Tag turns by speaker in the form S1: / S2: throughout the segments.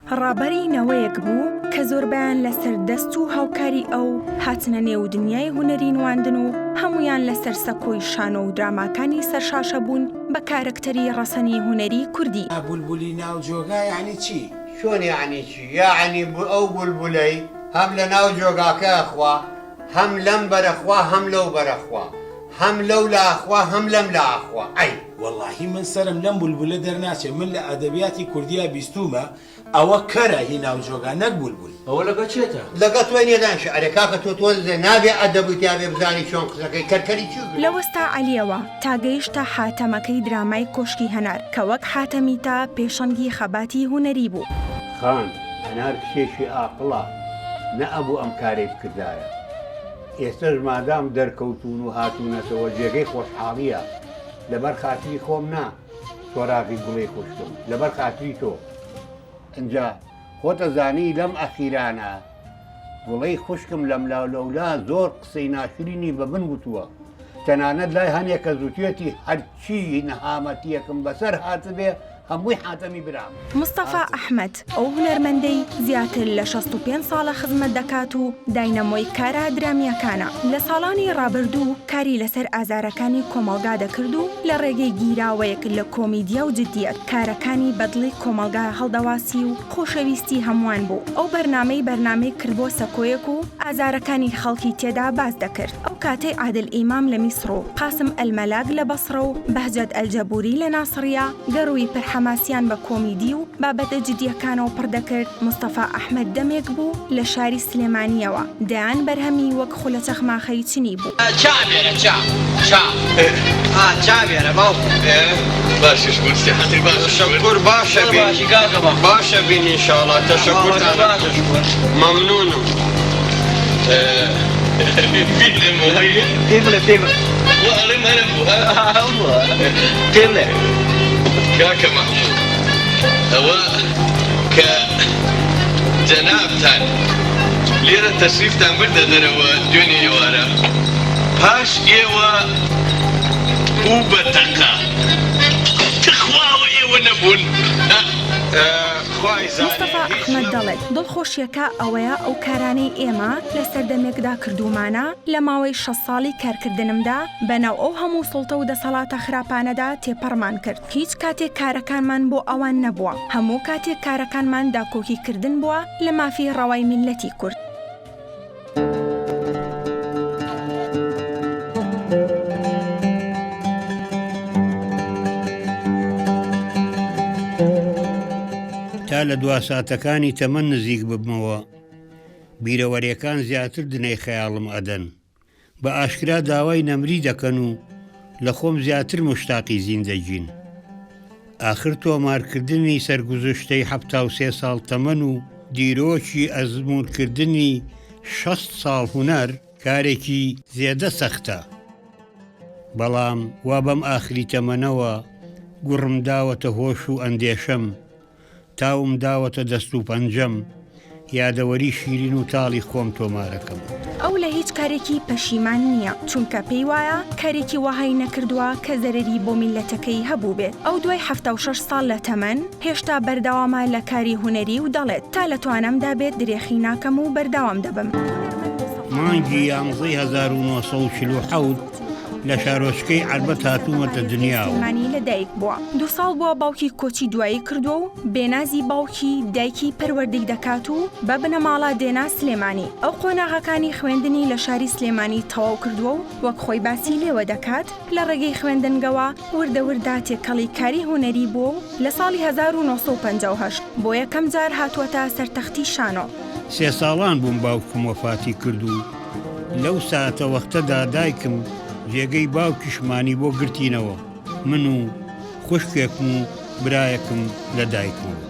S1: ڕابەری نەوەیەک بوو کە زۆربەیان لەسەر دەست و هاوکاری ئەو هاتنە نێو دنیای هونەری نواندن و هەموویان لەسەر سەکۆی شانۆ و دراماکانی سەر شاشە بوون بە کارەکتەری ڕەسەنی هونەری کوردی.
S2: بولبولی ناو جۆگا یەعنی چی؟
S3: چۆن یەعنی چی؟ یەعنی ئەو بولبولەی هەم لە ناو جۆگاکە ئەخوا هەم لەم بەرە خوا هەم لەو بەرە خوا هەم لەو لا ئەخوا هەم لەم لا ئەخوا ئەی.
S2: وەڵاهی من سەرم لەم بولبولە دەرناچێ من لە ئەدەبیاتی کوردیا بیستومە ئەوە کەرە هی ناو جۆگا نەک بولبول.
S4: ئەوە لەگە چێتە؟
S3: لەگە تۆ نیە دانیشە ئەرێ کاکە تۆ تۆزێ نابێ ئەدەبی تیابێ بزانی چۆن قسەکەی کەر کەری چی بوو.
S1: لە وەستا عەلیەوە تا گەیشتە حاتەمەکەی درامای کۆشکی هەنار کە وەک حاتەمی تا پێشەنگی خەباتی هونەری بوو.
S3: خان، هەنار کچێکی ئاقڵە نەئەبوو ئەم کارەی بکردایە. ئێستەش مادام دەرکەوتوون و هاتوونەتەوە جێگەی خۆشحاڵییە. لەبەر خاتری خۆم نا سۆراغی گوڵی خوشکم، لەبەر خاتری تۆ. ئنجا خۆت ئەزانی لەم ئەخیرانە گوڵەی خوشکم لەملاولەولا زۆر قسەی ناشرینی بە من وتووە. تەنانەت لای هەنێ کەس وتوێتی هەرچی نەهامەتییەکم بەسەر هاتبێ هەمووی حاتەمی برامە.
S1: مستەفا ئەحمەد، ئەو هونەرمەندەی زیاتر لە 65 ساڵە خزمەت دەکات و داینەمۆی کارە درامییەکانە، لە ساڵانی ڕابردوو کاری لەسەر ئازارەکانی کۆمەڵگا دەکرد و لە ڕێگەی گیراوەیەک لە کۆمیدیا و جدییەت کارەکانی بە دڵی کۆمەڵگا هەڵدەواسی و خۆشەویستی هەمووان بوو. ئەو بەرنامەی بەرنامەی کردبووە سەکۆیەک و ئازارەکانی خەڵکی تێدا باس دەکرد. ئەو کاتەی عادل ئیمام لە میسڕ و قاسم ئەلمەلاک لە بەسڕە و بەهجەت ئەلجەبوری لە ناسڕیە گەرووی پر حەماسیان بە کۆمیدی و بابەتە جدییەکانەوە پڕ دەکرد، مستەفا ئەحمەد دەمێک بوو لە شاری سلێمانییەوە دەیان بەرهەمی وەک خولە چەخماخەی چنی بوو.
S5: چا بێرە چا چا ئا چا بێرە باوکم.
S6: باشە شکور سیحەتی باشە
S5: تەشەکور باشە بین باشە بین ئینشاڵا تەشەکورتان مەمنونم.
S6: پێی بڵێ پێی بڵێ ئەڵێم هەرم بوو پێی بڵێ کاکە مەحموود ئەوە کە جەنابتان لێرە تەشریفتان بردە دەرەوە دوێنێ ئێوارە پاش ئێوە بوو بە تەقە تخوا ئەوە ئێوە نەبوون؟
S1: مستەفا ئەحمەد دەڵێت، دڵخۆشییەکە ئەوەیە ئەو کارانەی ئێمە لە سەردەمێکدا کردوومانە، لە ماوەی 60 ساڵی کارکردنمدا بەناو ئەو هەموو سوڵتە و دەسەڵاتە خراپانەدا تێپەڕمان کرد، هیچ کاتێک کارەکانمان بۆ ئەوان نەبووە، هەموو کاتێک کارەکانمان داکۆکیکردن بووە لە مافی ڕەوای میللەتی کورد.
S3: تا لە دوا ساتەکانی تەمەن نزیک ببمەوە، بیرەوەریەکان زیاتر دنەی خەیاڵم ئەدەن. بە ئاشکرا داوای نەمری دەکەن و لە خۆم زیاتر موشتاقی زیندەگین. ئاخر تۆمارکردنی سەرگوزشتەی 73 ساڵ تەمەن و دیرۆکی ئەزموونکردنی 60 ساڵ هونەر کارێکی زێدە سەختە. بەڵام وا بەم ئاخری تەمەنەوە گوڕم داوەتە هۆش و ئەندێشەم، تاوم داوەتە دەست و پەنجەم، یادەوەری شیرین و تاڵی خۆم تۆمارەکەم.
S1: ئەو لە هیچ کارێکی پەشیمان نییە، چونکە پێی وایە کارێکی وەهای نەکردووە کە زەرەری بۆ میللەتەکەی هەبووبێت. ئەو دوای 76 ساڵ لە تەمەن، هێشتا بەردەوامە لە کاری هونەری و دەڵێت، تا لە توانامدا بێت درێخی ناکەم و بەردەوام دەبم.
S3: مانگی یانزەی 1947 لە شارۆچکەی عەربەت هاتوومەتە دنیاوە.
S1: سلێمانی لە دایک بووە. دوو ساڵ بووە باوکی کۆچی دوایی کردووە و بێنازی باوکی دایکی پەروەردەی دەکات و بە بنەماڵە دێنا سلێمانی. ئەو قۆناغەکانی خوێندنی لە شاری سلێمانی تەواو کردووە و وەک خۆی باسی لێوە دەکات لە ڕێگەی خوێندنگەوە وردە وردە تێکەڵی کاری هونەری بووە و لە ساڵی 1958 بۆ یەکەم جار هاتووەتە سەر تەختی شانۆ.
S3: سێ ساڵان بووم باوکم وەفاتی کرد و لەو ساتەوەختەدا دایکم جێگەی باوکیشمانی بۆ گرتینەوە، من و خوشکێکم و برایەکم لە دایکمەوە.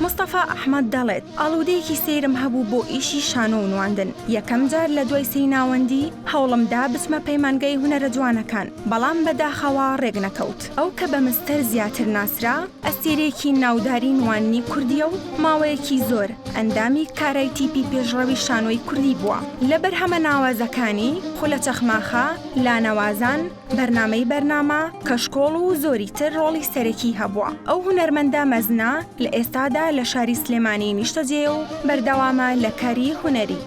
S1: مستەفا ئەحمەد دەڵێت، ئاڵوودەیەکی سەیرم هەبوو بۆ ئیشی شانۆ و نواندن، یەکەم جار لە دوای سێی ناوەندی هەوڵم دا بچمە پەیمانگای هونەرە جوانەکان، بەڵام بە داخەوە ڕێک نەکەوت. ئەو کە بە مستەر زیاتر ناسرا، ئەستێرەیەکی ناوداری نواندنی کوردییە و ماوەیەکی زۆر ئەندامی کارای تیپی پێشڕەوی شانۆی کوردی بووە. لە بەرهەمە ناوازەکانی، خولە چەخماخە، لانەوازان، بەرنامەی بەرنامە، کەشکۆڵ و زۆری تر ڕۆڵی سەرەکی هەبووە. ئەو هونەرمەندە مەزنە لە ئێستادا. ئێستا لە شاری سلێمانی نیشتەجێیە و بەردەوامە لە کاری هونەری.